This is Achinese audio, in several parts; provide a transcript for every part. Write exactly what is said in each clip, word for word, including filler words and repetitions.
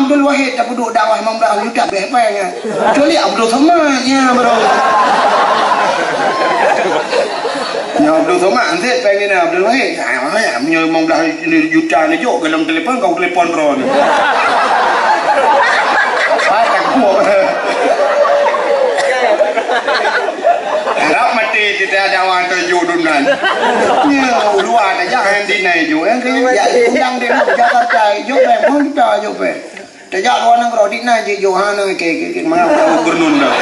Abdul Wahid tapeuduek dakwah limong blaih juta beh péng nyan. Kecuali Abdul Somad nyan baru. Nyan Abdul Somad, anseb péng nyan Abdul Wahid. Ah, ya, meunyoe limong blaih juta ni jok dalam telepon, kau telepon bro ni. Patah kuat. Harap mati kita dakwah tujuh dunan. Ya, ulua tajak yang dinai ju. Yang ke, ya, undang dia Jakarta, jok beh, pun kita jok beh. Tajak luwa nanggroe, di na jijok hana ke, ke, ke, mana tahu gubernur dah.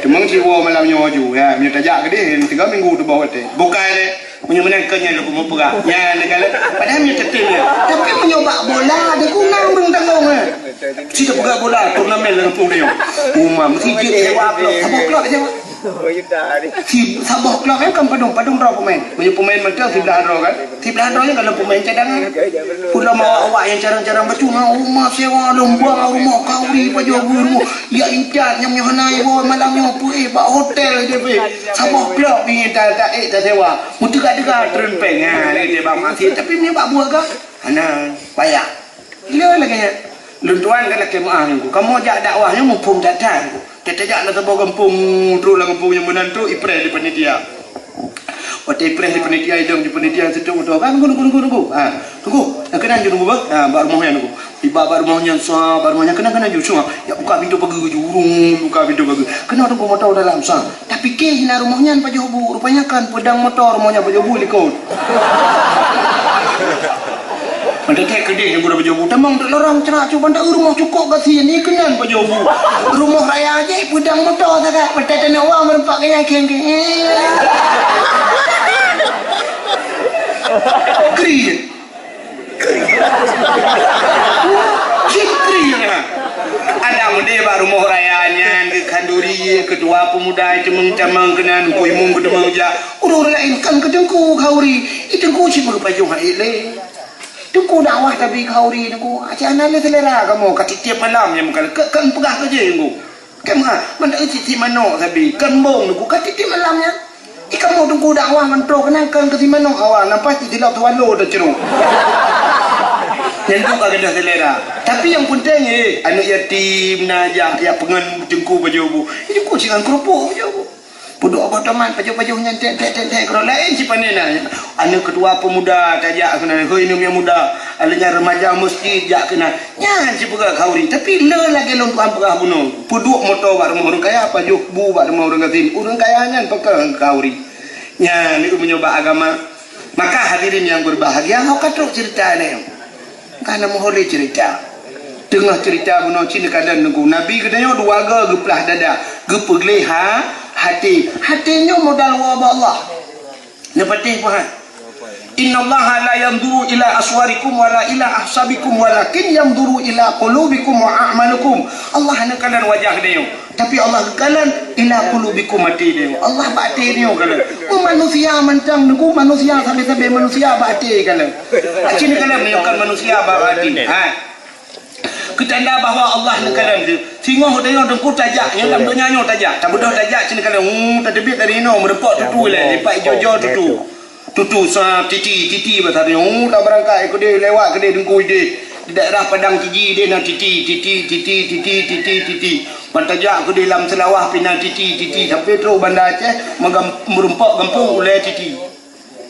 Cuma siwoe malam nyoe ju, ya, meunyoe tajak keudeh, tiga minggu teuboh watèe. Bukai lé, meunyoe meunan keu nyan lôn peugah. Nyan lé kala, padahal meunyoe teutem lé. Tapi meunyoe bak bola, ada guna ureueng tanggong, eh. Si teupeugah bola, turnamen lam kampung dia. Uma, mesti jeuet sewa klub, saboh klub aja. Si saboh klub kan, kan padum, padum droe pemain. Meunyoe pemain mantong siblah droe kan. Siblah droe nyan kalau pemain cadangan. Pula mau awak yang carang-carang bacut, ha, rumah sewa, lom buang rumah, kauri pajoh bu rumah. Ya intat nyang nyoe hana iwoe malam nyoe peuéh bak hotel je peuéh. Saboh klub ni ta ta ék ta sewa. Meuteugah-teugah treun péng. Ha, dia bang masih tapi meunyoe bak buah ga. Hana payah. Lé lagèe nyan. Lôn tuan kan lakèe meu'ah ngon ku. Kamoe jak dakwah nyoe muphom that-that ngon ku. Tajak lam saboh gampông, trok lam gampông nyang meunan trok ipreh di panitia. Watèe ipreh di panitia, idong di panitia, seutok moto, "Bang, tunggu, tunggu, tunggu, tunggu." Ha, "Tunggu, nyang keunan ju tunggu, Bang." Ha, bak rumoh nyan tunggu. Tiba bak rumoh nyan, sa, bak rumoh nyan, "Keunan, keunan ju, sa." Ya, buka pintoe pageue ju, urung, buka pintoe pageue. "Keunoe tunggu moto dalam, sa." Tapi kèe hina rumoh nyan pajoh bu, rupanya kan peudang moto rumoh nyan pajoh bu likot. Mantong keudeh nyang guna pajoh bu. Tamong teuk lorong cerak cu banda rumoh cukôp gasien, ni keunan pajoh bu. Rumoh raya jih peudang moto sagai. Mantong teuneuwa meureumpok keu nyan keng-keng. Kriet. Cit kriet nyan. Ada meude bak rumoh raya nyan, keu khanduri, ketua pemuda, teumeng-teumeng keunan, ku imum keu teumeng jak. Ureueng laén kan keu teungku khanduri. I teungku cit meupajoh hai lé. Teungku dakwah tapi khanduri teungku, aci hana lé selera kamoe ka tiep-tiep malam nyang meukalon, keu, keu peugah keu jih teungku. Keu meuha, mantong cit si manok sabe, keu embong teungku ka tiep-tiep malam nyan. I kamoe teungku dakwah mantong keunan keu si manok awak, nampak cit silop swallow teucrok. Nyan tu ka gadôh selera. Tapi nyang penting, eh, aneuk yatim na jak, jak peungon teungku pajoh bu. Teungku singan keurupuk pajoh bu. Peuduek boh tomat pajoh-pajoh nyan tek, tek, tek, tek, keudroe laén sipanen na. Aneuk ketua pemuda tajak keunan, hôi aneuk nyang muda, aneuk nyang remaja masjid jak keunan. Nyan sipeugah khanduri, tapi le lagèe lôn tuan peugah bunoe. Peuduek moto bak rumoh ureueng kaya, pajoh bu bak rumoh ureueng gasien. Ureueng kaya nyan peugah khanduri. Nyan ni meunyoe bak agama. Maka hadirin yang berbahagia, hok ka trok cerita nyoe. Ka na meuhôi lé cerita. Teungoh cerita bunoe cit neukalon teungku. Nabi geutanyoe dua go geuplah dada, geupeugleh ha, hati. Hati nyoe modal woe bak Allah. Neupatéh peue hai? "Innallaha la yanzuru ila aswarikum wala ila ahsabikum walakin yanzuru ila qulubikum wa a'malikum." Allah hana kalon wajah geutanyoe. Tapi Allah geukalon ila qulubikum, até nyoe. Allah bak até nyoe kalon. Oh, manusia mantong teungku, manusia sabe-sabe manusia bak até kalon. Aci neukalon meunyoe kon manusia bak, bak até. Ha. Keutanda bahwa Allah neukalon tu. Singoh tanyoe teungku tajak, nyoe lam donya nyoe tajak. Tabeudôh tajak ci neukalon. Hmm, tateubiet dari inoe, meureumpok tutu lé, lipat ijo-jo tutu. Tutu sa titi, titi basa nyoe. Uh, tabeurangkat keudeh lewat keudeh teungku ideh. Di daerah Padang Tiji ideh na titi, titi, titi, titi, titi, titi. Ban tajak keudeh lam Seulawah pih na titi, titi. Sampai trok Banda Aceh, meugam-, meureumpok gampông ulèe titi.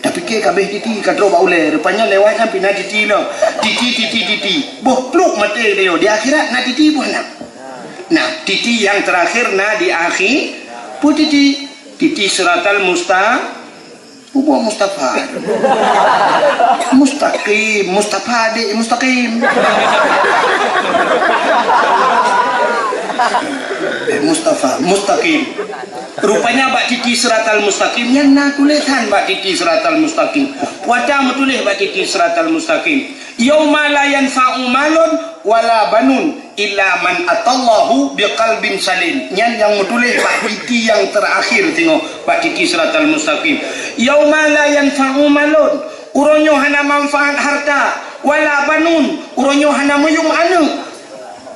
Tapike kabeh titi ka trok bak ulèe. Rupanya lewat nyan pih na titi lom. Titi, titi, titi. Boh pluk maté geutanyoe. Di akhirat na titi boh na. Nah, titi nyang terakhir na di akhi-, peue titi? Titi siratal musta-, Bubuak Mustafa. Mustaqim, Mustafa adik Mustaqim. Eh, Mustafa, Mustaqim. Rupanya bak titi siratal mustaqim nyan na tulisan bak titi siratal mustaqim. Peue ata meutuléh bak titi siratal mustaqim. Yauma la yanfa'u malun wala banun illa man atallahu biqalbin salim. Nyan nyang meutuléh bak titi nyang terakhir singoh bak titi siratal mustaqim. Yauma la yanfa'u malun, uroe nyoe hana manfaat harta, wala banun, uroe nyoe hana meuyuem aneuk,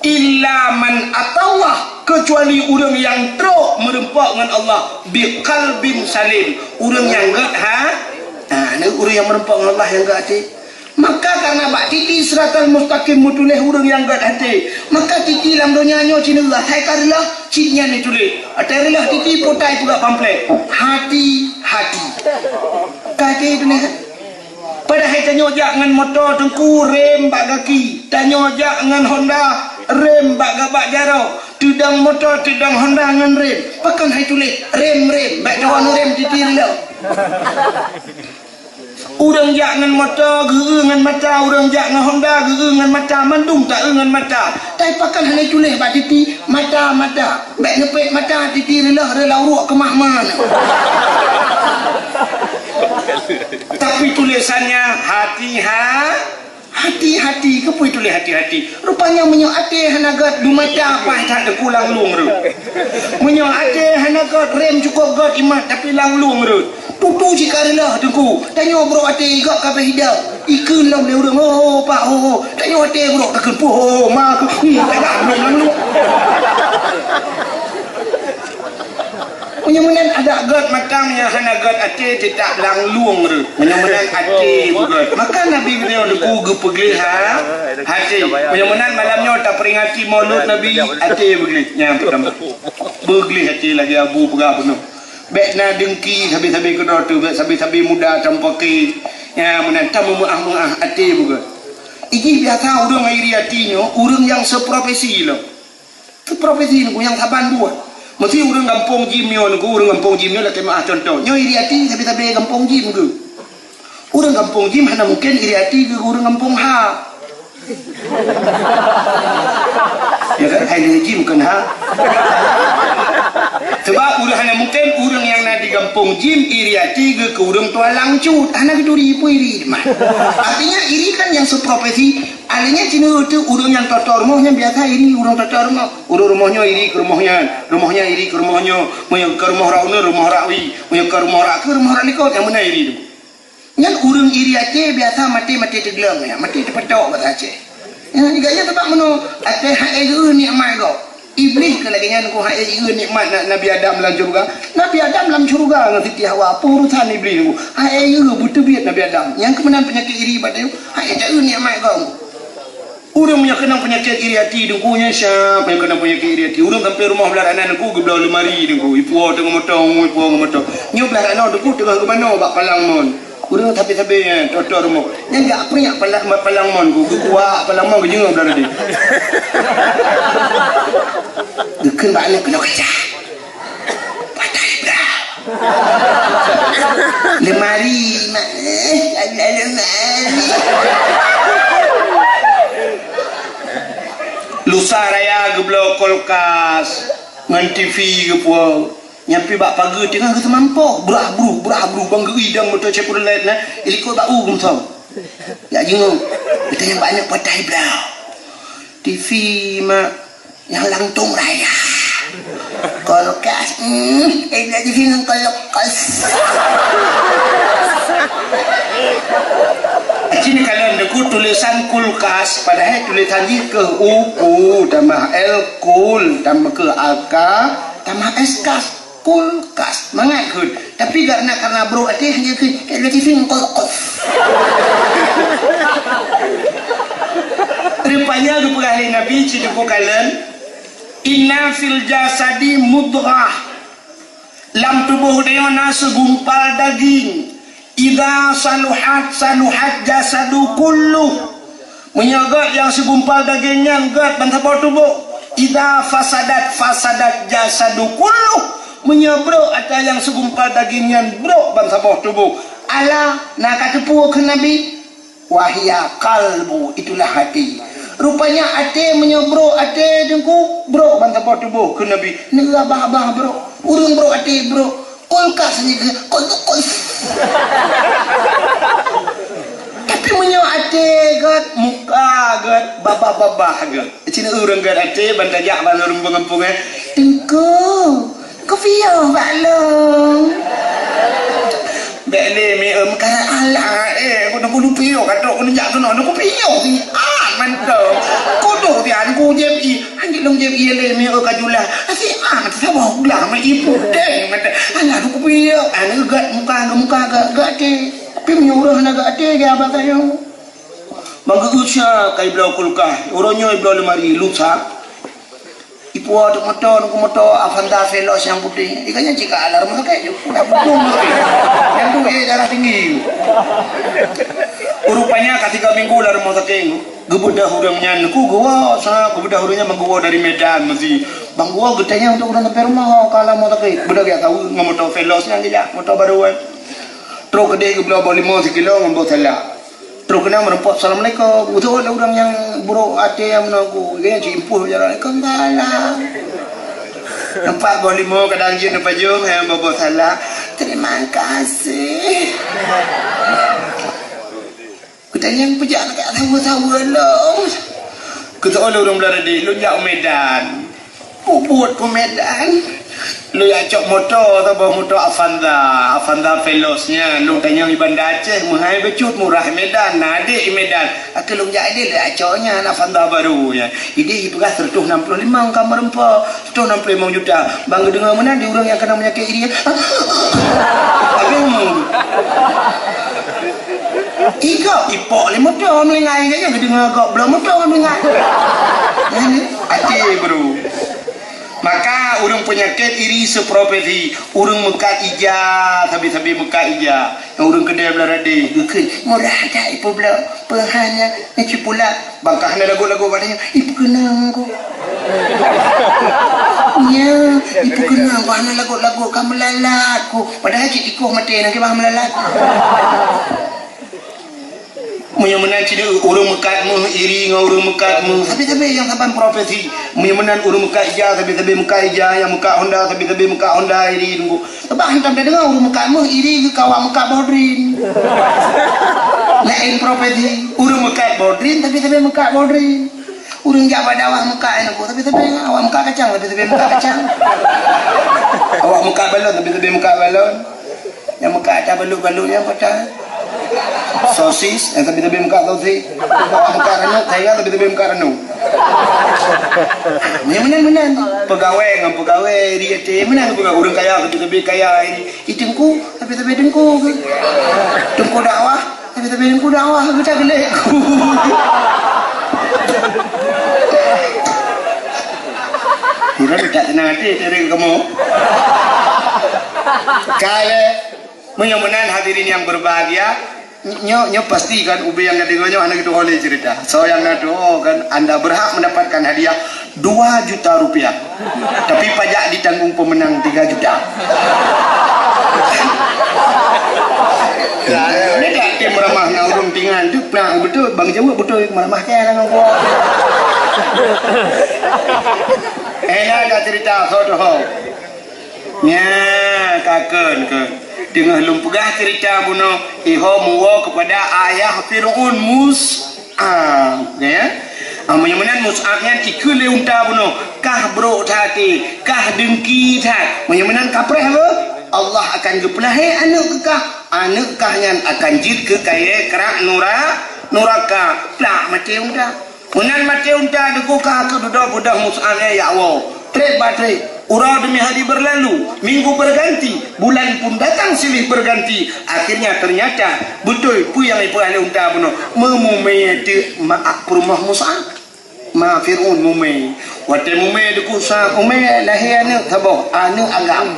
illa man atallah, keucuali ureueng nyang trok meureumpok ngon Allah, biqalbin salim, ureueng nyang gèt ha-, ha, na ureueng nyang meureumpok ngon Allah nyang gèt até. Maka karena bak titi siratal mustaqim meutuléh ureuëng nyang gét até. Maka titi lam donya nyoe cit neueu asai ka reuloh, cit nyan neutuléh. Watée reuloh titi potai peugah pamflet. Hati-hati. Ka até tuléh. Padahai tanyoe jak ngon moto teungku rem bak gaki. Tanyoe jak ngon Honda rem bak gabak jaroe. Teudong moto, teudong Honda ngon rem. Pakon hai tuléh rem-rem. Bak tuan rem titi reuloh. Ureuëng jak ngon moto, geu-eu ngon mata, ureuëng jak ngon Honda, geu-eu ngon mata, mandum ta-eu ngon mata. Tapi pakon hana tuléh bak titi, mata-mata. Bék neupék mata, titi reuloh reulau ruek keumah man. Tapi tulésannya hati-ha-, hati-hati. Keupeue tuléh hati-hati? Rupanya meunyoe até hana gét, dumata paih that teungku lam lueng reuet. Meunyoe até hana gét, rem cukôp gét imat tapi lam lueng reuet. Tutu cit ka reuloh teungku. Tanyoe brok até gét ka beuhidang. Ikheun lom lé ureuëng, "Ho, ho, pak, ho, ho." Tanyoe até brok takheun, "Puh, ho, ho, ma, keu, hmm, tagah brok lam lueng." Meunyoe meunan adak gét mata, meunyoe hana gét até, teutab lam lueng reuet. Meunyoe meunan até beugét. Maka Nabi geutanyoe teungku geupeugleh ha-, hati. Meunyoe meunan malam nyoe taperingati Maulud Nabi, até beugleh. Nyang peurtama. Beugleh até lagée Abu peugah bunoe. Bék na dengki sabe-sabe keudroe teuh, bék sabe-sabe muda tampaki. Nyang meunan tameu'ah-meu'ah até beugét. Ijih biasa ureuëng iri hati nyoe, ureuëng nyang seprofesi lom. Keu profesi nyoe nyang saban buet. Meusti ureuëng gampông jim nyoe nyoe, ureuëng gampông jim nyoe lakée meu'ah contoh. Nyoe iri hati sabe-sabe gampông jim geuh. Ureuëng gampông jim hana mungken iri hati geuh ureuëng gampông ha. Ya kan? Hai lé jim kon ha. Sebab ureuëng hana mungken ureuëng nyang na di gampông jim iri hati geuh keu ureuëng tualang cut. Hana geuturi peue iri mah. Artinya iri kan nyang seprofesi. Alèh nyan cit nyoe teuh ureuëng nyang toto rumoh nyan biasa iri ureuëng toto rumoh. Ureuëng rumoh nyoe iri keu rumoh nyan, rumoh nyan iri keu rumoh nyoe, meunyoe keu rumoh rak uneuen, rumoh rak wie, meunyoe keu rumoh rak keue, rumoh rak likot, nyang meunan iri tu. Nyan ureuëng iri até biasa maté-maté teugleueng nyan, maté teupeutôk bak até. Nyan juga nyan sabab meunoe, até hai geu nikmat gob. Iblih ka lagée nyan ku hai geu nikmat na-, Nabi Adam lam syeuruga. Nabi Adam lam syeuruga ngon Siti Hawa, peue urusan Iblih ku. Hai geu beuteubiet Nabi Adam. Nyang keuh meunan peunyakét iri bak tanyoe, hai geu nikmat gob. Ureuëng meunyoe keunong peunyakét iri até, teungku nyan siap meunyoe keunong peunyakét iri até. Ureuëng sampai rumoh blah ranan teungku geubloe leumari teungku, ipuwoe teungoh motong, ipuwoe ngon motong. Nyoe blah ranan teungku teungoh geumanoe bak palang mon. Ureuëng sabe-sabe nyan, toto rumoh. Nyan jak priak palang, palang mon ku, geukuak palang mon geujeungeuk blah ranan. Geukheun bak aneuk keunoe keucah. Patai blah. Lemari, mak. Eh, ada lemari. Lusa raya geubloe kulkas ngon T V geupuwoe. Nyang pi bak pageue teungoh geuseumampoh, brah bruh, brah bruh, bang geuidong moto Chevrolet na, ilikot bak u geumsong. Ya jingok, kita yang banyak patai blah. T V mak. Nyang langtong raya. Kulkas, hmm, eh, jadi sini kulkas. Sini kalian deku tulisan kulkas, padahai tulisan jih keu uku, tambah L kul, tambah keu aka, tambah S kas. Kulkas. Mangat kheun. Tapi karena, karena brok até hanya kheun, kayak lagi sing kulkas. Rupanya geupeugah lé Nabi cit teungku kalon, "Inna fil jasadi mudghah." Lam tuboh tanyoe na segumpal daging. "Idza saluhat, saluhat jasadu kulluh." Meunyoe gét nyang segumpal daging nyan gét bansaboh tuboh. "Idza fasadat, fasadat jasadu kulluh." Meunyoe brok ata nyang segumpal daging nyan brok bansaboh tuboh. Ala, na ka teupeue kheun Nabi? "Wahya qalbu, itulah hati." Rupanya até meunyoe brok até teungku, brok bansaboh tuboh kheun Nabi. Neurabah-abah brok. Ureuëng brok até brok. Kulkas ni ke? Kulkas. Tapi meunyoe até gét, muka gét, babah-babah gét. Cina ureuëng gét até, ban tajak ban ureuëng pengampung eh. Teungku, kupiôh bak lôn. Bék lé mi em kara Allah eh, ku tunggu lupiôh katok ku neujak keunoe, ku piôh si ah mantong. Ku tu si an ku jép i, anjing long jép i lé mi eh kajulah. Si ah mata saboh glah ma i putih mata. Alah ku piôh, anu gét muka, muka gét, gét até. Tapi meunyoe ureuëng hana gét até, gét abah sayang. Bang geugusa ka ibloe kulkas, uroe nyoe ibloe lemari, lusa. Ipuwoe teuk moto, nunggu moto Avanza Veloz nyang putéh. Ikanya cika alarm sakét ju. Dah bubung sakét. Nyang tu eh darah tinggi. Rupanya ka tiga minggu lam rumah sakit. Geubeudôh ureuëng nyan ku geuwoe, sa geubeudôh ureuëng nyan meuguwoe dari Medan meusi. Bang geuwoe geutanyong untuk ureuëng sampai rumah, oh, ka lam rumah sakit. Beudôh geuyak tahu ngon moto Veloz nyang geujak, moto baru kan. Trok keudeh geubloe boh limong sikilo ngon boh salak. Trok keunan meureumpok, "Assalamualaikum." Beutôi lé ureuëng nyang buruk até nyang meunoe ku. Dia nyang cit impôh jalan, "Waalaikumsalam." Nampak boh limong kadang jeuet neupajôh, nyang boh-boh salak. "Terima kasih." Geutanyong peujak neugak saweue-saweue lom. Geutanyong lé ureuëng Beularaden, "Lôn jak u Medan." Peubuet u Medan. Lôn jak cok moto, saboh moto Avanza, Avanza Veloz nyan. Lôn tanyong di Banda Aceh, meuhai bacut, murah i Medan, na adek i Medan. Akhé lôn jak ideh, lôn jak cok nyan, Avanza baru nyan. Ideh ipeugah seratus enam puluh lima ka meureumpok, seratus enam puluh lima juta. Bang geudeungoe meunan di ureuëng nyang keunong peunyakét iri. Abang. Tiga ipok lé moto meulinggai, geudeungoe gok bloe moto meulinggai. Nyan até, bro. Maka ureuëng peunyakét iri seupropesi, ureuëng meukat ija, sabe-sabe meukat ija. Nyang ureuëng keudè Beularaden geukheun, "Murah that ipeubloe, peuhana, nyang cit pula." Bang ka hana lagot-lagot bak tanyoe, "Ipeukeunong ku." Nya, "Ipeukeunong ku, hana lagot-lagot, ka meulalat ku." Padahai cit tikoh maté, na kiban meulalat. Meunyoe meunan cit ureuëng meukat méuh iri ngon ureuëng meukat méuh, sabe-sabe nyang saban profesi. Meunyoe meunan ureuëng meukat ija, sabe-sabe meukat ija, nyang meukat Honda, sabe-sabe meukat Honda, iri teungku. Bah hantom tadeungoe ureuëng meukat méuh iri geukawa meukat boh drien. Laén profesi, ureuëng meukat boh drien, sabe-sabe meukat boh drien. Ureuëng jak bak dakwah meukat, eh, teungku, sabe-sabe awak meukat kacang, sabe-sabe meukat kacang. Awak meukat balon, sabe-sabe meukat balon. Nyang meukat ata balut-balut nyang patah. Sosis, nyang sabe-sabe meukat sosis. Meukat ranub, saingan sabe-sabe meukat ranub. Nyang meunan-meunan. Peugawée ngon peugawée, iri até, meunan peugawée. Ureuëng kaya sabe-sabe kaya, iri, iri teungku, sabe-sabe teungku. Teungku dakwah, sabe-sabe teungku dakwah, geuta geulek. Ureuëng tak tenang até, dari kamu. Kale. Meunyoe meunan hadirin yang berbahagia, nyoe, nyoe pasti kan ubé nyang na deungoe nyoe hana geutuho lé cerita. Soe nyang na tuho kan anda berhak mendapatkan hadiah dua juta rupiah. Tapi pajak ditanggung pemenang tiga juta. Beda tim ramah ngon ureuëng tingan tu, nah, betul, Bang jaweueb betul, meramah keu ngon gua. Eh, ada cerita, soe tuho. Nya, ka kheun, kheun. Teungoh lôn peugah cerita bunoe, iho muwoe kepada ayah Fir'aun, Mus'ab, ya. Ah, meunyoe meunan Mus'ab nyan ikheun lé unta bunoe, kah brok that até, kah dengki that. Meunyoe meunan kapreh beuh, Allah akan geupeulahé aneuëk keu kah. Aneuëk kah nyan akan jeuet keu kayée krak nura-, nuraka. Plak maté unta. Meunan maté unta, teungku, ka keududoe beudôh Mus'ab nyan jak woe. Treb ba treb, uroe demi hari berlalu, minggu berganti, bulan pun datang silih berganti. Akhirnya ternyata beutôi peue nyang ipeugah lé unta bunoe. Meumumé teuk ma peurumoh Mus'ab. Ma Fir'aun mumé. Watée mumé, teungku, sa mumé lahé aneuëk saboh, aneuëk agam.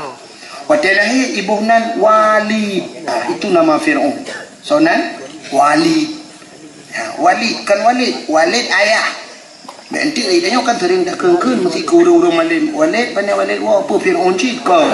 Watée lahé iboh nan Walid. Ah, itu nama Fir'aun. Soe nan? Walid. Ha, Walid, kan Walid. Walid ayah. Bèk enteuk, eh, tanyoe kan seuring takheun-kheun meusti keu ureuëng-ureuëng malém. Walid, pane Walid, woe, peue Fir'aun cit kon.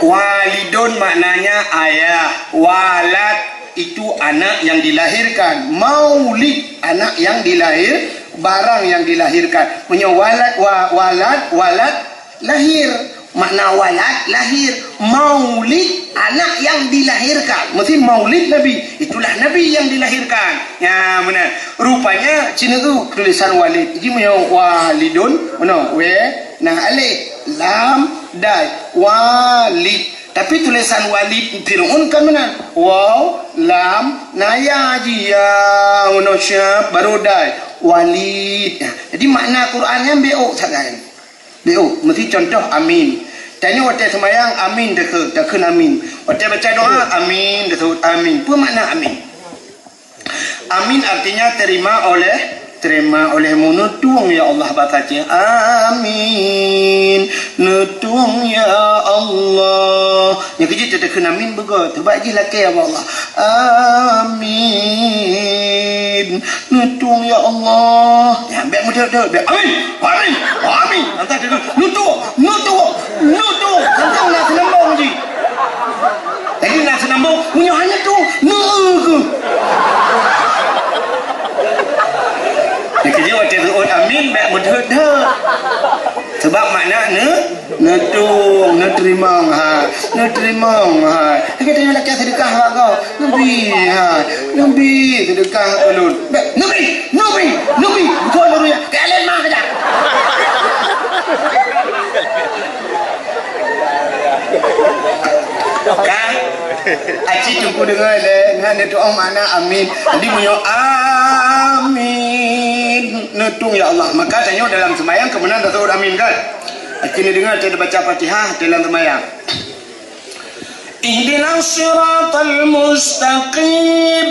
Walidun maknanya ayah. Walad itu anak yang dilahirkan. Maulid, anak yang dilahir, barang yang dilahirkan. Meunyoe walad, wa-, walad, walad, lahir. Makna walad, lahir. Maulid, anak yang dilahirkan. Meusti maulid Nabi. Itulah Nabi yang dilahirkan. Ya, meunan. Rupanya, cina tu tulisan Walid. Jadi, meunyoe Walidun, meunoe, we, na alif, lam, dai. Walid. Tapi tulisan Walid Fir'aun kan meunan. Waw, lam, na ya ji, ya, meunoe syap, baru dai. Walid. Ya. Jadi, makna Quran nyan beok sagai. Beok, meusti contoh amin. Tanyoe watée seumayang, amin takheun, takheun amin. Watée baca doa, amin, disebut amin. Peue makna amin? Amin artinya terima oleh, terima oleh-Mu, neutueng ya Allah, bahasa Aceh. Amin. Neutueng ya Allah. Nyang keujeuet teuteukheun amin beugöt. Coba jih lakée ya Allah. Amin. Neutueng ya Allah. Ya, bèk meudeut-deut, bèk. Amin. Amin. Amin. Entah dia neutueng, neutueng, neutueng. Tantang na seunambong jih. Jadi na seunambong, meunyoe hana tu, neueu keuh. Nyang keujeuet watée seuôt amin, bèk meudeut-deut. Sebab makna ne, neutueng, neuteurimong hai, neuteurimong hai. Nyang keujeuet lakée seudeukah bak gob, neubi hai, neubi seudeukah ulôn. Bèk, neubi, neubi, neubi. Beutôi lôn ya. Kalian mah kejap. Kan? Aci teungku deungoe lé, nyan neutueng makna amin. Jadi meunyoe amin, neutueng ya Allah. Maka tanyoe dalam seumayang keumeunang tasawuf amin kan? Aci neudeungoe teubaca Fatihah dalam seumayang. Ihdinas siratal mustaqim.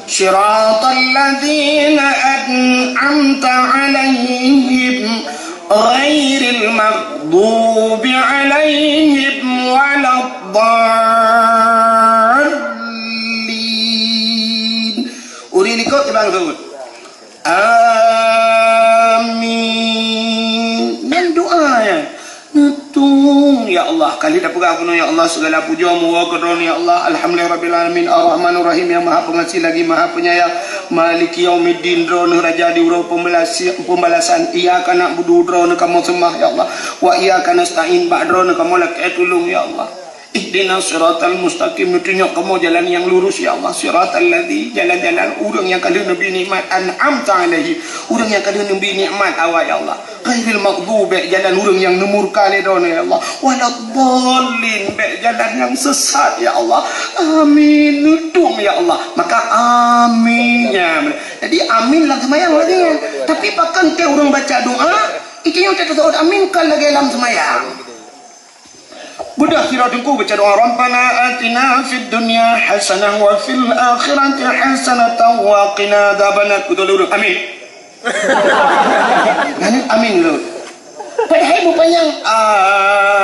Siratal ladzina an'amta 'alaihim ghairil maghdubi 'alaihim waladdallin. Ureueng likot ibang saut. Amin. Nyan doa nyan. Neutueng, ya Allah. Ka lheueh tapeugah bunoe, ya Allah, segala pujoe meuwoe keu Droeneuh, ya Allah. Alhamdulillahirabbil alamin, arrahmanirrahim, nyang Maha Pengasih lagi Maha Penyayang. Maliki yaumiddin, Droeneuh Raja di uroe pembalasi-, pembalasan. Iyyaka na'budu, Droeneuh kamoe seumah, ya Allah. Wa iyyaka nasta'in, bak Droeneuh kamoe lakée tulông, ya Allah. Ihdinas siratal mustaqim, neutunyok kamoe jalan nyang lurus, ya Allah. Siratal ladzi, jalan-jalan ureueng nyang ka lheueh neubi nikmat, an'amta 'alaihim, ureueng nyang ka lheueh neubi nikmat awak, ya Allah. Ghairil maghdubi, bèk jalan ureueng nyang neumurka lé Droeneuh, ya Allah. Waladdallin, bèk jalan nyang sesat, ya Allah. Amin, neutueng, ya Allah. Maka amin, ya. Jadi amin lam seumayang lagée nyan. Tapi pakon teuh ureueng baca doa, itu nyang teuh tasawuf amin kan lagée lam seumayang. Beudôh sidroe teungku baca doa, "Rabbana atina fid dunya hasanah wa fil akhirati hasanatan wa qina adzabannar." Beutôi lé ureueng. Amin. Nyan amin lé. Padahai beupanyang.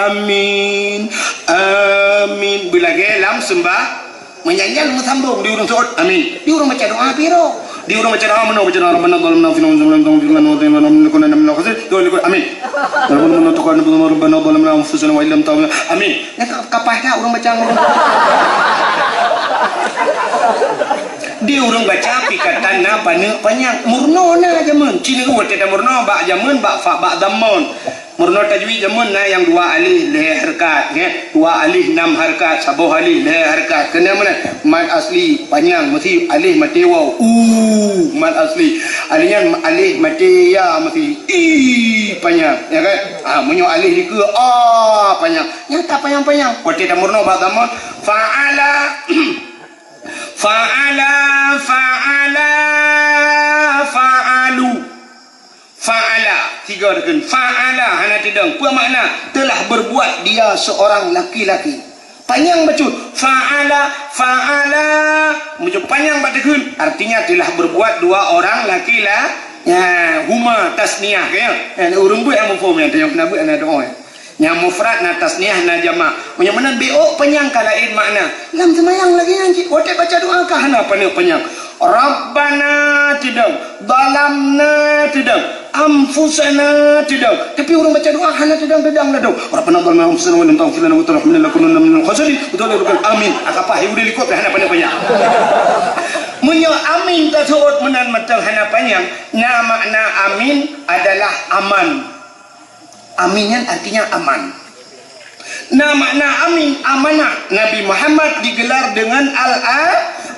Amin. Amin. Beulagée lam seumbah. Meunyan nyan meusambông di ureueng seuôt, amin. Di ureueng baca doa piro? Di ureueng baca doa meunoe, baca doa, "Rabbana zalamna anfusana wa illam taghfir lana wa tarhamna lanakunanna minal khasirin." Doa likot, amin. Rabbana taqabbal minna, "Rabbana zalamna anfusana wa illam taghfir." Amin. Nah, ka-, kapah dah ureueng baca ngon. Di ureueng baca pikatan na paneuk panyang. Meurunoe na jameun. Cit nyoe watée tameurunoe bak jameun, bak fa, bak dhamma. Meurunoe tajwid jameun na nyang dua alih lhée hareukat, nyan. Dua alih nam hareukat, saboh alih lhée hareukat. Keuneuk meunan, mad asli panyang, meusi alih maté waw. U, mad asli. Alih nyan alih maté ya, meusi i panyang, ya kan? Ah, meunyoe alih dikeue a panyang. Nyata panyang-panyang. Watée tameurunoe bak dhamma, fa'ala, fa'ala, fa'ala, fa'alu. Fa'ala, tiga rukun. Fa'ala, hana teudong. Peue makna? Telah berbuat dia seorang laki-laki. Panyang bacut. Fa'ala, fa'ala. Meunyoe panyang bak teukheun, artinya telah berbuat dua orang laki-la-, ya, huma tasniah, ya. Ya, ureueng buet nyang muphom, ya, tanyong keuneuk buet, hana doa, ya. Nyang mufrad na tasniah, na jamak. Meunyoe meunan, biôk panyang ka laén makna. Lam seumayang lagée nyan cit, watée baca doa ka hana paneuk panyang. Rabbana teudong, zalamna teudong, anfusana teudong. Tapi ureueng baca doa hana teudong-teudong ladôm. Rabbana zalamna anfusana wa illam taghfir lana wa tarhamna lanakunanna minal khasirin. Beutôi lé rukun amin. Aka pah, udeb likot hana paneuk panyang. Meunyoe amin taseuôt meunan mantong hana panyang, na makna amin adalah aman. Amin nyan artinya aman. Na makna amin, amanah. Nabi Muhammad digelar dengan Al-,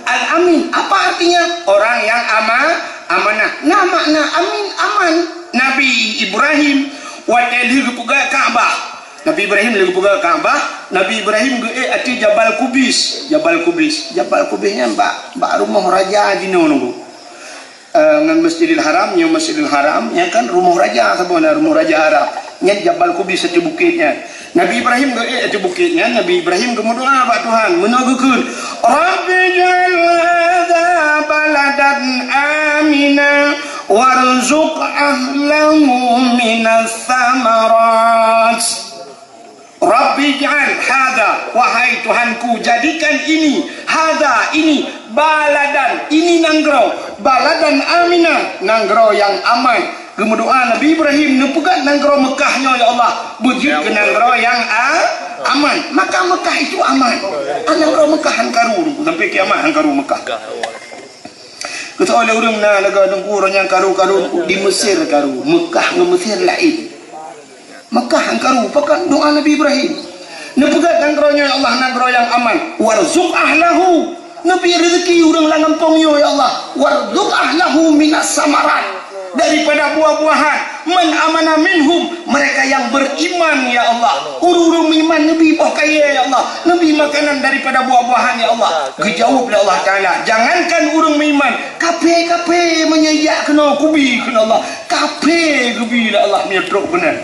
Al-Amin. Apa artinya? Orang yang ama-, amanah. Na makna amin, aman. Nabi Ibrahim, watée lheueh geupeugah Ka'bah. Nabi Ibrahim lheueh geupeugah Ka'bah, Nabi Ibrahim geuék ateueh Jabal Kubis. Jabal Kubis. Jabal Kubis nyan bak, bak rumoh raja jinoe nunggu. Eh, ngon Masjidil Haram, nyoe Masjidil Haram, nyan kan rumoh raja saboh na, rumoh raja Arab. Nyan Jabal Kubis, satu bukét nyan. Nabi Ibrahim geuék ateueh bukét nyan, Nabi Ibrahim geumeudoá bak Tuhan, meunoe geukheun, "Rabbi ij'al hadza baladan amina warzuq ahlahu minas samarat." "Rabbi ij'al hadza," wahai Tuhanku, jadikan ini, hadza, ini, baladan, ini nanggroe, baladan amina, nanggroe nyang aman. Geumeudoá Nabi Ibrahim, neupeugöt nanggroe Meukah nyoe, "Ya Allah, beujeuet keu nanggroe nyang a-, aman." Maka Meukah itu aman. Ah, nanggroe Meukah han karu, sampai kiamat han karu Meukah. Geuteupeue lé ureuëng na lagée Teungku, ureuëng nyang karu-karu di Mesir karu, Meukah ngon Mesir laén. Meukah han karu, pakon doá Nabi Ibrahim. Neupeugöt nanggroe nyoe, "Ya Allah, nanggroe nyang aman. Warzuq ahlahu." Neubri rezeki ureuëng lam gampông nyoe, ya Allah. "Warzuq ahlahu minas samarat." Daripada buah-buahan. "Man amana minhum." Mereka yang beriman, ya Allah. Ureuëng-ureuëng meuiman neubri boh kayée, ya Allah. Neubri makanan daripada buah-buahan, ya Allah. Geujaweueb lé Allah Taala, "Jangankan ureuëng meuiman, kafé-kafé meunyoe jak keunoe kubi," kheun Allah. Kafé geubri lé Allah meunyoe trok keunan.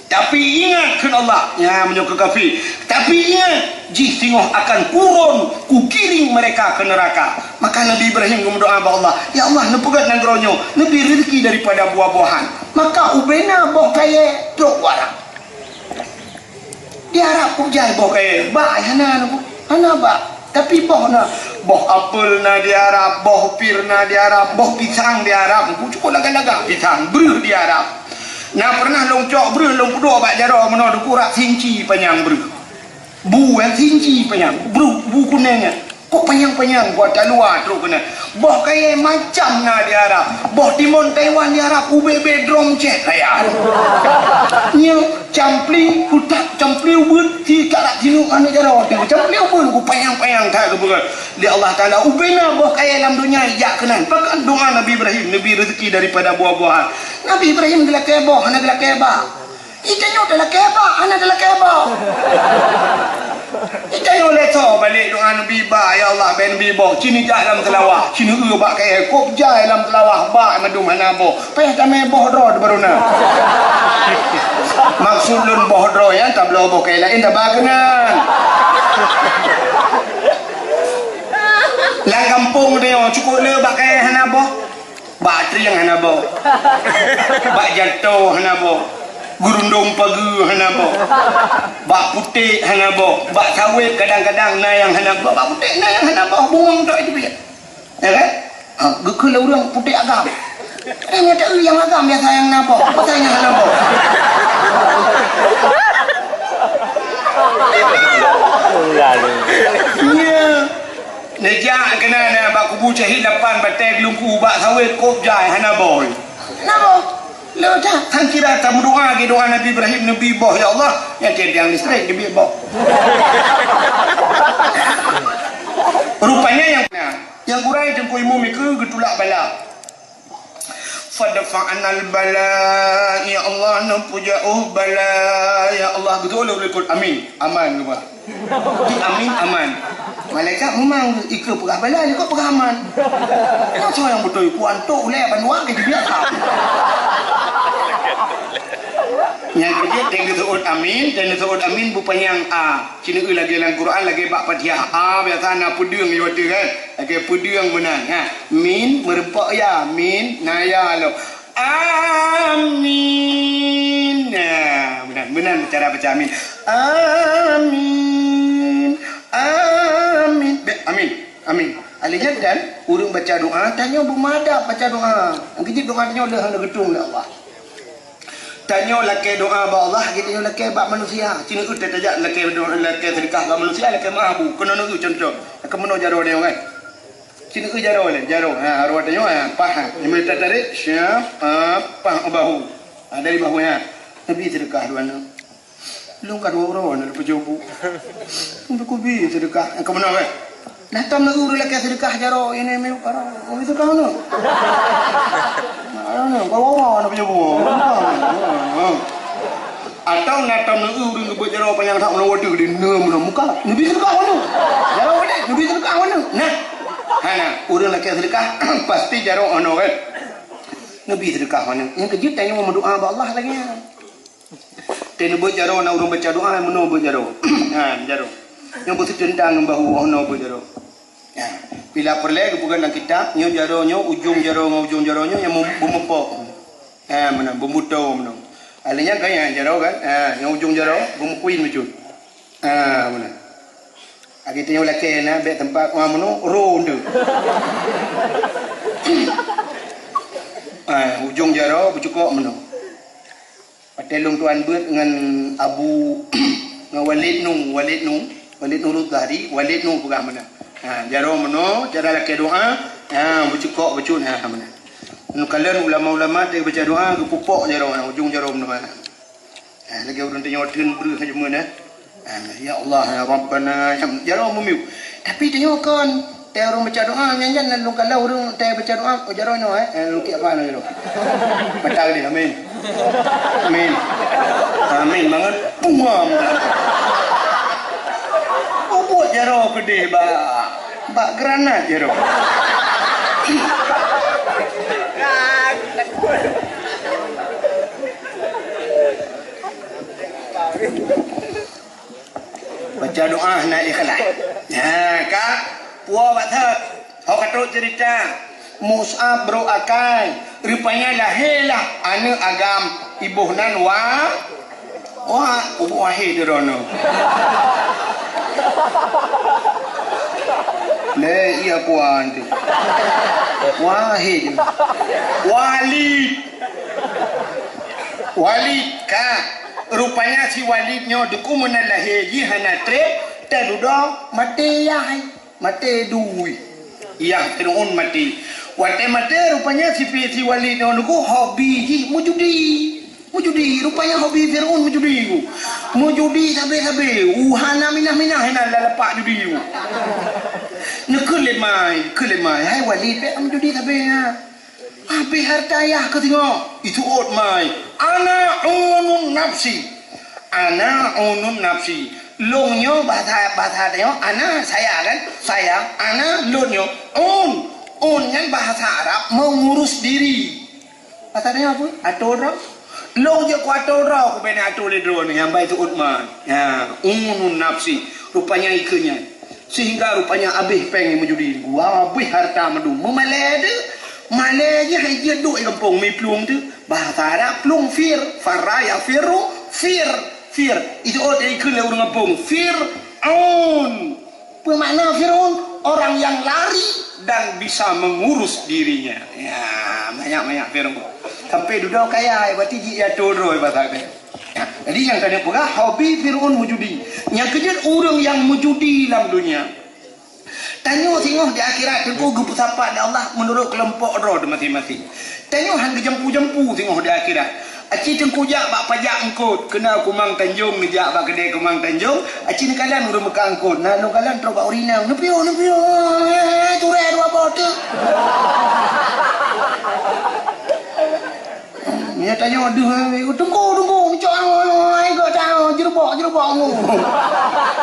Tapi ingat, kheun Allah, nyan meunyoe keu kafé. Tapi ingat, jih singoh akan kurôn kugiring mereka ke neraka. Maka Nabi Ibrahim geumeudoá bak Allah, "Ya Allah, neupeugöt nanggroe nyoe, neubri rezeki daripada buah-buahan." Maka ubena boh kayée trok u Arab. Di Arab kujai boh kayée, bak hana, hana bak. Tapi boh na, boh apel na di Arab, boh pir na di Arab, boh pisang di Arab, cukôp lagak-lagak pisang, breuh di Arab. Na pernah lôn cok breuh, lôn peuduek bak jaroe meunoe, dikurak sinci panyang breuh. Bu nyang sinci panyang, breuh, bu kuneng nyan. Kok panyang-panyang, buat tak luar trok keunan. Boh kayée macam na di Arab. Boh timon Taiwan di Arab, ubé-bé drom cek kayée. Nyoe campli, kutak campli ubeut, si karak sinuk aneuk jaroe tu. Campli ubeut, ku panyang-panyang that geupeugah. Di Allah Taala, ubena boh kayée lam donya jak keunan. Pakon doá Nabi Ibrahim, neubri rezeki daripada buah-buahan. Nabi Ibrahim geulakée boh, hana geulakée bak. Itanyoe talakée bak, hana talakée boh. Itanyoe lé tho balek doá neubi bak, "Ya Allah, bèk neubi boh." Ci neujak lam teulawah, ci neueu bak kayée, kôb jai lam teulawah, bak mandum hana boh. Payah tamé boh droe di baroe na. Maksud lôn boh droe nyan tabloe boh kayée laén taba keunan. Lam gampông tanyoe cukôp le bak kayée hana boh. Bak trieng hana boh. Bak jato hana boh. Geurundong pageue hana boh. Bak putéh hana boh. Bak sawét kadang-kadang na nyang hana boh. Bak putéh na nyang hana boh. Bungong tok itu biasa. Ya kan? Ha, geukheun lé ureuëng putéh agam. Kadang nyang taeu nyang agam biasa nyang na boh. Biasa nyang hana boh. Ya. Neujak keunan na bak kubu syahid lapan batée geulungku bak sawét kôb jai hana boh. Hana boh. Leudah, han kira tameudoá lagée doá Nabi Ibrahim, neubri boh, "Ya Allah, nyang tiang-tiang listrik neubri boh." Rupanya nyang, nyang gurée Teungku Imum nyan geutulak bala. "Fadfa'nal bala, ya Allah, neupeujaoh bala, ya Allah." Geutôh lé ureuëng likot, "Amin." Aman geuba. Di amin, aman. Malaikat meumang, ikeue peugah bala, likot peugah aman. Nyan soe nyang beutôi, ku antok ulée bandua ke jibiasa. Nyang keujeuet, dan geuseuôt amin, dan geuseuôt amin beupanyang a. Ci neueu lagée lam Quran, lagée bak Fatihah. A biasa na peudeueng di watée kan. Lagée peudeueng meunan, ha. Min, meureumpok ya, min, na ya lom. Amin. Nah, meunan, meunan cara baca amin. Amin. Amin. Bèk, amin. Amin. Alèh nyan dan ureuëng baca doá, tanyoe beumadab baca doá. Nyang keujeuet doá tanyoe lheueh hana geutueng lé Allah. Tanyoe lakée doá bak Allah, geutanyoe lakée bak manusia. Ci neueu tajak lakée doá, lakée seudeukah bak manusia, lakée meuah bu. Keunoe neueu contoh. Keunoe jaroe nyoe kan. Ci neueu jaroe lé, jaroe. Ha, jaroe tanyoe, ha, paih, ha. Nyang tatarek, siap, ha, paih bahu. Ha, dari bahu, ha. Neubi seudeukah dua aneuk. Lôn ka dua uroe na lôn peujoh bu. Lôn kubi seudeukah. Keunoe kan. Nah, tom neueu ureuëng lakée seudeukah jaroe, ini miyueb jaroe. Kubi seudeukah aneuk. Aneuk, dua uroe na peujoh bu. Atau na tom neueu ureuëng geubeuet jaroe panyang that meunan wadoh di neue meunan muka. Neubi seudeukah aneuk. Jaroe deh, neubi seudeukah aneuk. Nah. Hana, ureuëng lakée seudeukah, pasti jaroe aneuk kan. Neubi seudeukah aneuk. Nyang keujeuet tanyoe meudoá bak Allah lagée nyan. Teuneubeuet jaroe na ureuëng baca doa, meunoe beuet jaroe. Ha, jaroe. Nyoe beuseuteuntang ngon bahu, oh, noe beuet jaroe. Ha, bila peureulée geupeugah lam kitab, nyoe jaroe nyoe, ujong jaroe ngon ujong jaroe nyoe nyang meumeupok. Ha, meunan, beumutô meunoe. Alèh nyan kan, ha, jaroe kan? Ha, nyang ujong jaroe, beumeukuin bacut. Ha, meunan. Lagèe tanyoe lakèe na, bèk teumpat, ha, meunoe, ro nyoe. Ha, ujong jaroe beucukok meunoe. Watèe lôn tuan beuet ngon Abu, ngon Walid Nu, Walid Nu, Walid Nurul Zahri, Walid Nu peugah meunan. Ha, jaroe meunoe, cara lakèe doa, ha, beucukok bacut, ha, meunan. Neukalon ulama-ulama teuh baca doa, geupupok jaroe, ha, ujong jaroe meunoe, ha. Ha, lagèe ureuëng tanyoe theun breueh ha, jameun, ha. Ah, ya Allah, ya Rabbana, ya, jaroe meumiyueb. Tapi tanyoe kon, teuh ureuëng baca doa, nyan-nyan lôn kalon ureuëng teuh baca doa, oh, jaroe nyoe, eh, eh, lôn kiek apa nyoe jaroe. Batal deh, amin. Amin. Amin banget. Pungam. Ubot jaroe keudeh bak, bak granat jaroe. Baca doa hana ikhlas. Nyan ka, puwoe bak that. Ho ka trok cerita. Mus'ab brok akai. Rupanya lahé lah aneuk agam. Iboh nan wa, wa, ubuk wahé di rono. Le, iya kuan tu. Wahé. Walid. Walid ka. Rupanya si Walid nyoe duku meunan lahé jih hana trép, teududoe maté yah, maté dui. Yah Fir'aun maté. Watèe maté rupanya si, si Walid nyoe duku hobi jih meujudi. Meujudi, rupanya hobi Fir'aun meujudi. Meujudi sabé-sabé, u hana minah-minah hana lam lapak judi. Neukheun lé mai, kheun lé mai, hai Walid, bèk meujudi sabé nyan. Habéh hareuta yah keu singoh, iseuôt mai. Ana unun nafsi. Ana unun nafsi. Lôn nyoe bahasa, bahasa tanyoe, ana saya kan? Saya, ana lôn nyoe. Un. Un nyan bahasa Arab mengurus diri. Bahasa tanyoe apa? Atô droe. Lôn jeuet kuatô droe, kubri atô lé droeneuh nyang bai seuôt mai. Ya, unun nafsi. Rupanya ikeu nyan. Sehingga rupanya abéh péng meujudi, abéh hareuta mandum. Meumalèe teuh, malèe jih hai jeuet duek di gampông, mi plueng teuh. Bahasa Arab plueng fir, farra yafirru, fir, fir. Itu ôt ikeu lé ureueng gampông, Fir'aun. Peue makna Fir'aun? Orang yang lari dan bisa mengurus dirinya. Ya, banyak-banyak Fir'aun. Sampai dudoe kaya, berarti jih ya turun bahasa dia. Ya, jadi nyang tadi peugah, hobi Fir'aun meujudi. Nyang keujeuet ureueng nyang meujudi lam dunia. Tanyoe singoh di akhirat teungku geupeusapat lé Allah meunurot keulompok droe masing-masing. Tanyoe han geujampu-jampu singoh di akhirat. Aci teungku jak bak pajak eungkôt, keunan Kumang Tanjong neujak bak keudè Kumang Tanjong, aci neukalon ureueng meukat eungkôt, na lôn kalon trok bak ureueng inong, "Neupiôh, neupiôh, eh, turée dua boh teuk." Nyan tanyoe deuh, "Teungku, teungku, meucok angoe, angoe, angoe, jeureubok, jeureubok angoe."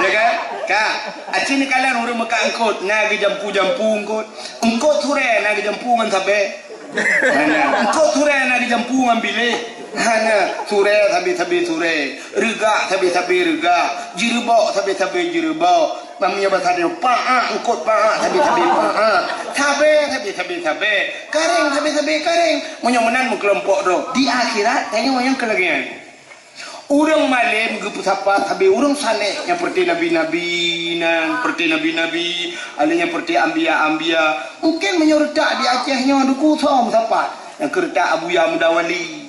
Ya kan? Ka, aci neukalon ureueng meukat eungkôt, na geujampu-jampu eungkôt. Eungkôt surée na geujampu ngon sabé. Hana. Eungkôt surée na geujampu ngon biléh. Hana. Surée sabé-sabé surée. Reugak sabé-sabé reugak. Jeureubok sabé-sabé jeureubok. Meunyoe bahasa tanyoe, paak, eungkôt paak sabé-sabé paak. Sabé sabé-sabé sabé. Karéng sabé-sabé karéng. Meunyoe meunan meukeulompok droe. Di akhirat, tanyoe nyang keu lagèe nyan. Ureueng malém geupeusapat sabé ureueng saleh nyang peureuté nabi-nabi nan, peureuté nabi-nabi, alèh nyang peureuté anbiya-anbiya. Mungken meunyoe reutak di Aceh nyoe duku soe meusapat, nyang keu reutak Abuya Mudawali.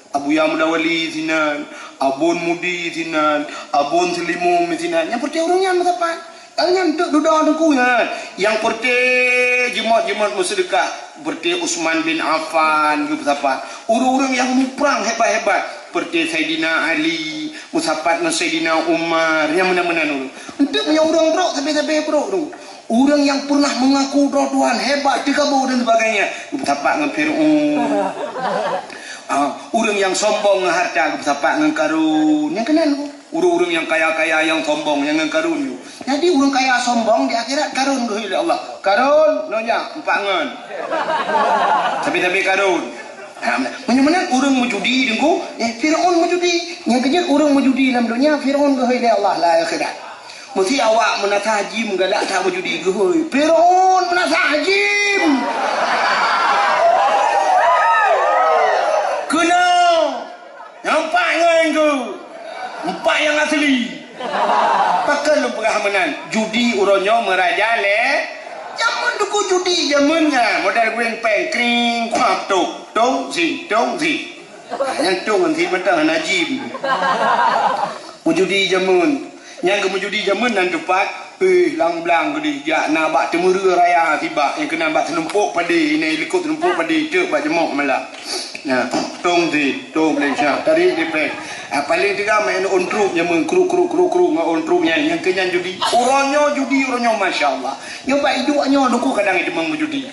Abuya Mudawali sinan, Abon Mudi sinan, Abon Seulimong sinan. Nyang peureuté ureueng nyan meusapat. Nyan teuk dudoe teungku nyan. Nyang peureuté jeumot-jeumot meuseudeukah, peureuté Utsman bin Affan geupeusapat. Ureueng-ureueng nyang muprang hebat-hebat, peureuté Saidina Ali, meusapat ngon Saidina Umar, nyang meunan-meunan ureueng. Enteuk meunyoe ureueng brok, sabé-sabé brok tu. Ureueng nyang pernah mengaku droe Tuhan hebat, teukabu dan sebagainya, geupeusapat ngon Fir'aun. Ah, ureueng nyang sombong ngon harta, geupeusapat ngon Karun. Nyang keunan tu. Ureueng-ureueng nyang kaya-kaya nyang sombong nyang ngon Karun nyoe. Jadi ureueng kaya sombong di akhirat Karun geuhôi lé Allah. "Karun, nyoe jak, empat ngon." Sabé-sabé Karun. Ha, meunyoe meunan ureuëng meujudi, Teungku, eh, Firaun meujudi. Nyang keujeuet ureuëng meujudi lam donya, Firaun geuhôi lé Allah lam akhirat. Meusti awak meunasah jim galak that meujudi geuhôi. Firaun meunasah jim. Keunoe. Nyang pat ngon ku. Empat nyang asli. Pakon lôn peugah meunan? Judi uroe nyoe meuraja lé. Jameun Teungku judi jameun nyan. Modal gueng péng, kring, kuap, tok, tong, si, tong, si. Nyang tong ngon si mantong hana jim. Meujudi jameun. Nyang geumeujudi jameun nan teupat, eh, lam blang geudeh jak na bak Teumeureue Raya sibak nyang keunan bak seunumpok padé, inan likot seunumpok padé teuk bak jeumok malam. Nah, tong si, tong Malaysia, tarék dipéh. Ah, paléng teuga main on truk jameun, kruk, kruk, kruk, kruk, ngon on truk nyan, nyang keu nyan judi. Uroe nyoe judi, uroe nyoe masya Allah. Nyoe bak iduek nyoe Teungku kadang iteumeung meujudi.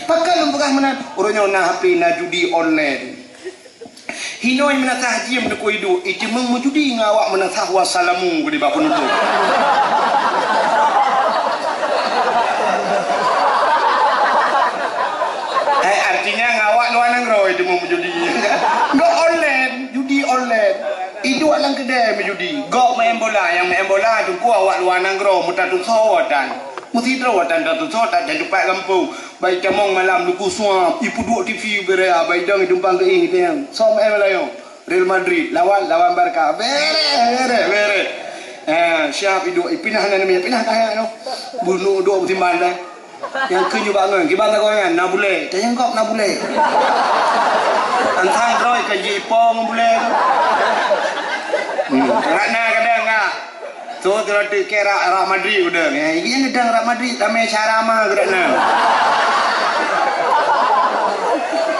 Pakon lôn peugah meunan? Uroe nyoe na H P, na judi online. Hinoe meunasah jim Teungku iduek, iteumeung meujudi ngon awak meunasah wasalamu keudeh bak peunutôp. Eh, artinya ngon awak luwa nanggroe iteumeung meujudi. Ngon online, judi online. Iduek lam keudè meujudi. Gob main bola, nyang main bola Teungku awak luwa nanggroe meutatusoe tan. Meusidroe tan tatusoe tan dan teumpat gampông. Bai tamong malam Teungku suap, ipeuduek T V beu raya, bai dong itumpang keuieng iteueng. Som eh malayo. Real Madrid lawan, lawan Barca. Bere, bere, bere. Eh, siap iduek, ipinah nan mi, pinah kaya noh. Bunuh duek beusimbang dah. Nyang keu nyoe bak ngon, kiban lagoe nyan, na bulèe. Tanyong gob na bulèe. Antang droe kan ji ipo ngon bulèe tu. Hmm. Ratna kadang ngak. Tu, tu roti keu rak, rak Madrid udah. Ya, ini ngedang rak Madrid, ramai cara mah gerak na.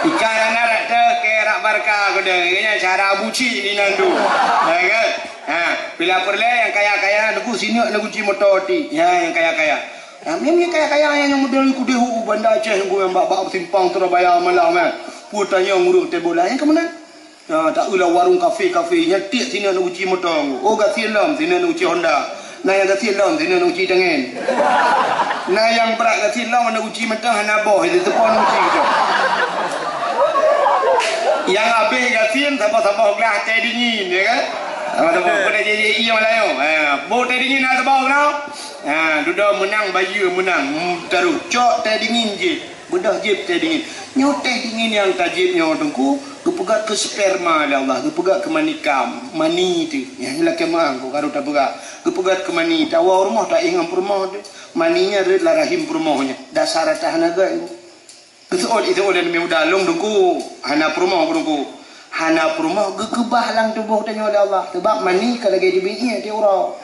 Ikan anak rak teh keu rak Barca udah. Ini cara buci di nandu. Ya kan? Ha, bila perle yang kaya-kaya, Teungku sineuk na guci motor ti. Ya, yang kaya-kaya. Ha, memang yang kaya-kaya yang model ku dehu Banda Aceh, ku yang bak-bak simpang Surabaya malam, eh. Pu tanya ngurung teh bola, yang ke mana? Nah, tak ulah warong kafe-kafe, nyan tiek sinan uci motong. Oh, gasien lom, sinan uci Honda. Nah, yang gasien lom, sinan uci tangen. Nah, yang brat gasien lom, aneuk uci mantong hana boh, itu teupeue uci tu. Yang habis gasien, saboh-saboh gelas teh dingin, ya kan? Saboh-saboh, pada jadi iya Melayu. Ha, boh teh dingin nak saboh kenapa? Ha, dudoe meunang, bayeue meunang. Hmm, taruh cok teh dingin jih. Beudôh jieb teh dingin. Nyoe teh dingin nyang tajieb nyoe Teungku, geupeugöt keu sperma lé Allah, geupeugöt keu mani kam, mani teuh. Nyang lakèe meu'ah Teungku, karu tapeugah. Geupeugöt keu mani, tawoe rumoh taéh ngon peurumoh teuh. Mani nyan rhöt lam rahim peurumoh nyan. Dasar ata hana gèt. Geuseuôt, iseuôt lé Nabi Muda, lôn Teungku hana peurumoh Teungku. Hana peurumoh geukeubah lam tuboh tanyoe lé Allah. Sabab mani ka lagèe teubiet ié tiep uroe.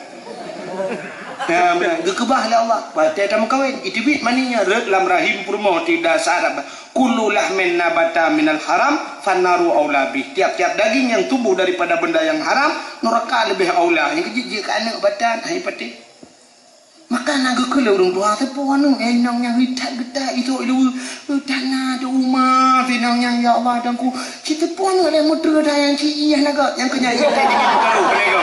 Ya, geukeubah lé Allah. Watèe tameukawen, iteubiet mani nyan rhöt lam rahim peurumoh ti dasar. Kullu lahmin nabata minal haram, fannaru aula bih. Tiap-tiap daging yang tumbuh daripada benda yang haram, neraka lebih aula. Nyang keujeuet jeuet keu aneuk batan, hai patéh. Maka na geukheun lé ureueng tuha, "Teupeue aneuk, eh, inong nyang heutat geutak, itu ilu, heutat na di uma, inong nyang, ya Allah, Tuhanku. Ci teupeue aneuk lé meuteureuda nyang ci ié na gèt, nyang keu nyan ié teh dingin meukaru keu lego."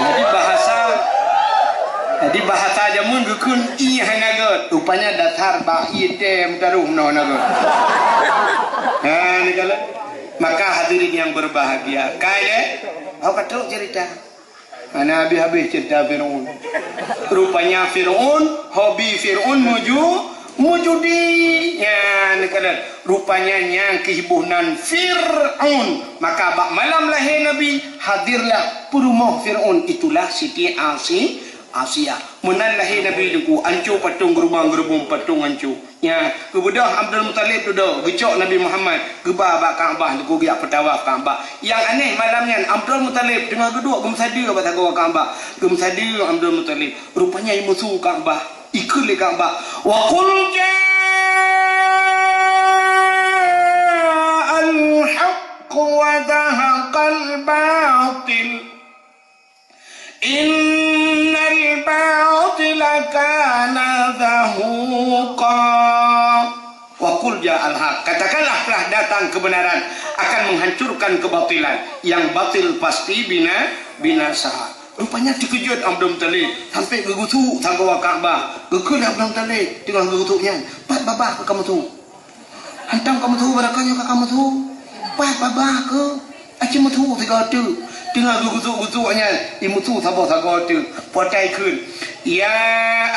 Jadi bahasa, jadi bahasa jameun geukheun ié na gèt. Rupanya dasar bak ié teh meukaru meunoe na gèt. Ha, ni kalau. Maka hadirin yang berbahagia, kai deh, apa trok cerita? Hana habéh-habéh cerita Firaun. Rupanya Firaun, hobi Firaun meju-, meujudi. Nyan, keunan. Rupanya nyang keuh boh nan Firaun. Maka bak malam lahé Nabi, hadirlah peurumoh Firaun. Itulah Siti Asi-, Asiah. Meunan lahé Nabi Teungku, anco patong geurubang-geurubong patong anco. Nya, geubeudôh Abdul Muthalib dudoe, geucok Nabi Muhammad, geuba bak Ka'bah, Teungku geujak peutawaf Ka'bah. Nyang aneh malam nyan, Abdul Muthalib teungoh geuduek geumeusadeue bak sagoe Ka'bah. Geumeusadeue Abdul Muthalib. Rupanya imusu Ka'bah, ikheun lé Ka'bah, "Wa qul ja'al haqq wa zahaqal batil." Innal batila kana zahuqa. Wa qul ja'al haq. Katakanlah telah datang kebenaran akan menghancurkan kebatilan. Yang batil pasti bina-, binasa. Rupanya teukeujot Abdul Muthalib sampai geugusuk sagoe Ka'bah. Geukheun Abdul Muthalib teungoh geugusuk nyan, "Pat babah ka kamoe suk?" Antam ka meusu, barangkajoe ka, ka meusu. Bah babah keu. Aci meusu sigoe teuk. Teungoh geugusok-gusok nyan, imeusu saboh sagoe teuk. Potai kheun. Ya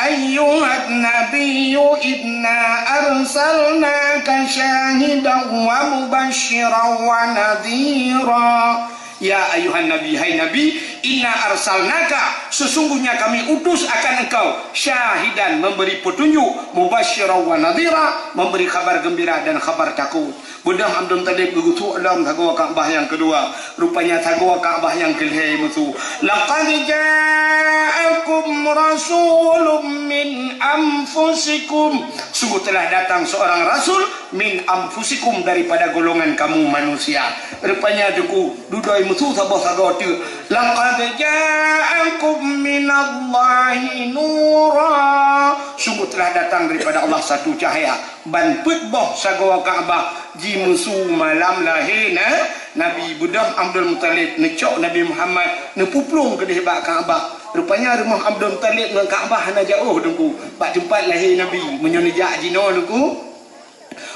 ayyuhan nabiyyu inna arsalnaka syahidan wa mubasysyiran wa nadhira. Ya ayyuhan nabi, hai Nabi, inna arsalnaka, sesungguhnya kami utus akan engkau, syahidan, memberi petunjuk, mubasysyiran wa nadhira, memberi kabar gembira dan kabar takut. Beudôh Abdul Muthalib geugusok lom sagoe Ka'bah nyang keudua, rupanya sagoe Ka'bah nyang keulhèe meusu. Laqad ja'akum rasulun min anfusikum, sungguh telah datang seorang rasul min anfusikum, daripada golongan kamu manusia. Rupanya Teungku, dudoe meusu saboh sagoe teuk. Laqad ja'akum minallahi nura. Sungguh telah datang daripada Allah satu cahaya. Ban peuet boh sagoe Ka'bah jimeusu malam lahé na, Nabi. Beudôh Abdul Muthalib neucok Nabi Muhammad neupuplueng keudeh bak Ka'bah. Rupanya rumoh Abdul Muthalib ngon Ka'bah hana jiôh Teungku. Bak teumpat lahé Nabi, meunyoe neujak jinoe Teungku,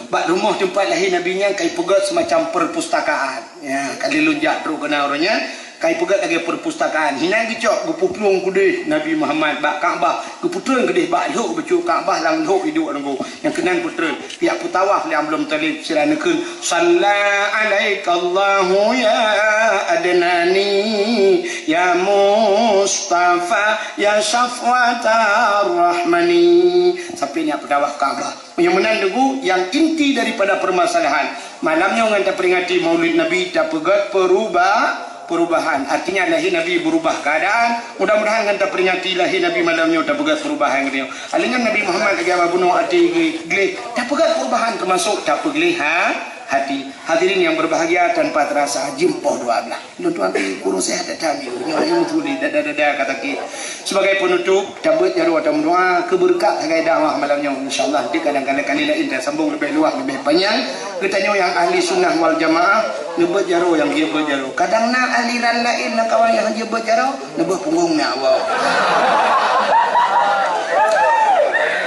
bak rumoh teumpat lahé Nabi nyan ka ipeugöt seumacam perpustakaan. Ya, ka lheueh lôn jak trok keunan uroe nyan, ka ipeugöt lagèe perpustakaan. Hinan geucok, geupuplueng keudeh Nabi Muhammad bak Ka'bah, geupeutrön keudeh bak lhok bacut Ka'bah, lam lhok iduek Teungku. Nyang keunan peutrön, pihak peutawaf lé Abdul Muthalib sira neukheun, "Shalla 'alaikallahu ya Adnani, ya Mustafa, ya Syafwatar Rahmani." Sampai nyan peutawaf Ka'bah. Meunyoe meunan Teungku, nyang inti daripada permasalahan, malam nyoe ngon taperingati Maulid Nabi tapeugöt peruba-, perubahan. Artinya lahé Nabi beurubah keuadaan. Mudah-mudahan ngon taperingati lahé Nabi malam nyoe tapeugöt perubahan geutanyoe. Alingan Nabi Muhammad lagèe Abah bunoe até gleh, tapeugöt perubahan teumasok tapeugleh ha-, hati. Hadirin yang berbahagia, tanpa terasa jeuem poh dua blah. Lôn tuan pih kurang sehat that that minggu nyoe, nyang meutuléh dada-dada ka sakét. Sebagai penutup, tabeuet jaroe tameudoa keu beureukat sagai dakwah malam nyoe. Insya Allah, di kadang kali-kali laén tasambong leubeh luwah, leubeh panyang. Geutanyoe nyang ahli sunnah wal jamaah, neubeuet jaroe nyang jeuet beuet jaroe. Kadang na aliran laén lam kawan nyang jeuet beuet jaroe, neubeuet punggong na Allah.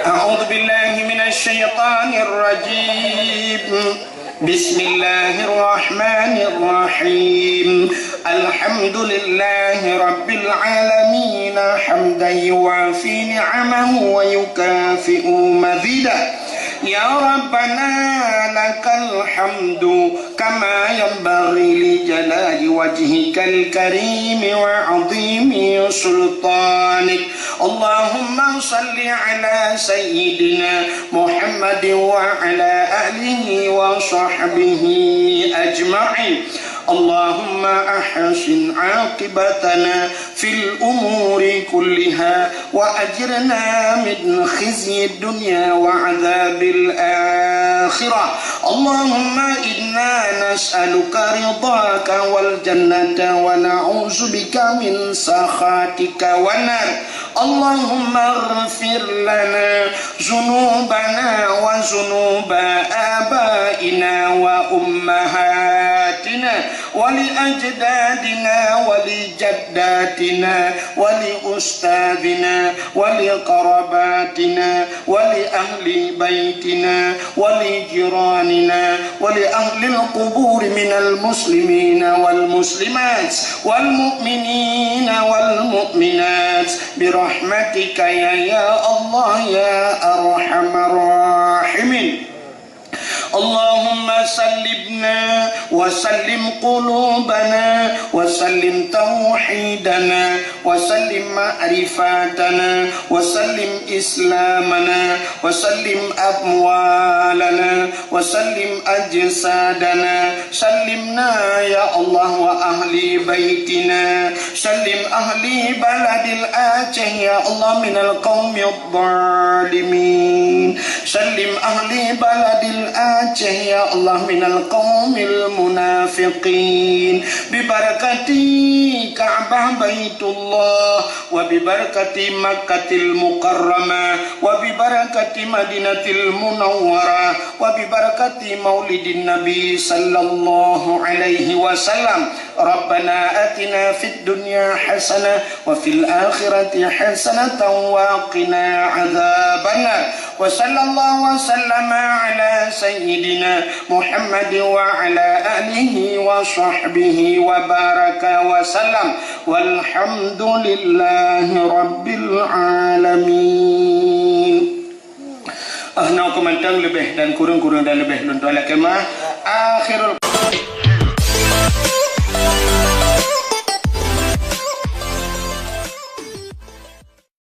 A'udzubillahi minasyaitonirrajim. بسم الله الرحمن الرحيم. الحمد لله رب العالمين، حمدا يوافي نعمه ويكافئ مزيده. يا ربنا لك الحمد كما ينبغي لجلال وجهك الكريم وعظيم سلطانك. اللهم صل على سيدنا محمد وعلى آله وصحبه أجمعين. اللهم أحسن عاقبتنا في الأمور كلها وأجرنا من خزي الدنيا وعذاب الآخرة. اللهم إنا نسألك رضاك والجنة ونعوذ بك من سخطك والنار. اللهم اغفر لنا ذنوبنا وذنوب آبائنا وأمهاتنا ولأجدادنا ولجداتنا ولأستاذنا ولقراباتنا ولأهل بيتنا ولجيراننا ولأهل القبور من المسلمين والمسلمات والمؤمنين والمؤمنات برحمتك يا، يا الله يا أرحم الراحمين. اللهم سلمنا وسلم قلوبنا وسلم توحيدنا وسلم معرفتنا وسلم إسلامنا وسلم أموالنا وسلم أجسادنا. سلمنا يا الله وأهل بيتنا. سلم أهل بلد الأعشى يا الله من القوم الظالمين. سلم أهل بلد الأعشى يا الله من القوم المنافقين. ببركة كعبة بيت الله وببركة مكة المكرمة وببركة Barakati Madinatil Munawwarah wa bi barakati Maulidin Nabi sallallahu alaihi wasallam. Rabbana atina fid dunya hasanah wa fil akhirati hasanatan wa qina adzabannar. Wa sallallahu wa sallama ala sayyidina Muhammad wa ala alihi wa sahbihi wa baraka wa sallam. Walhamdulillahi rabbil alamin. Ah, nyoe keuh mantong, leubeh dan kureueng, kureueng dan leubeh lôn tuan lakée meu'ah. Akhirul